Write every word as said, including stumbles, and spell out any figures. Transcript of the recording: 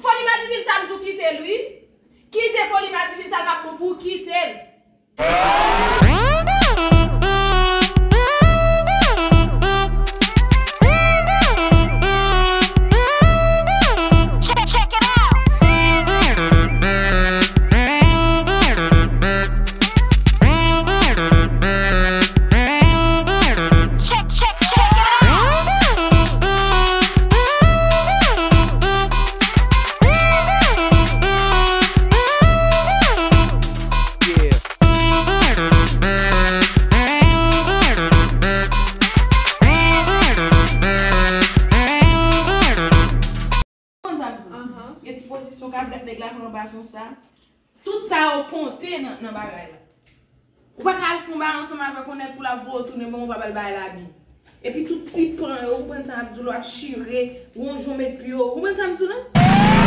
Foli madivin sa m di w kite l wi. Kite foli madivin sa l p ap bon pou w kite l. Konn sa m di w. Gen ti pozisyon k ap gad nèg la pran baton sa. Tout sa yo konte nan, nan bagay la. Ou pa ka al fon bagay ansanm avèk yon nèg pou l ap voye w tounen, bon, ou pa ba l bagay la byen. Epi tout ti pan yo, ou konprann sa m ap di w la, w ap chire, wonjon met pye w, ou konprann sa m di w la?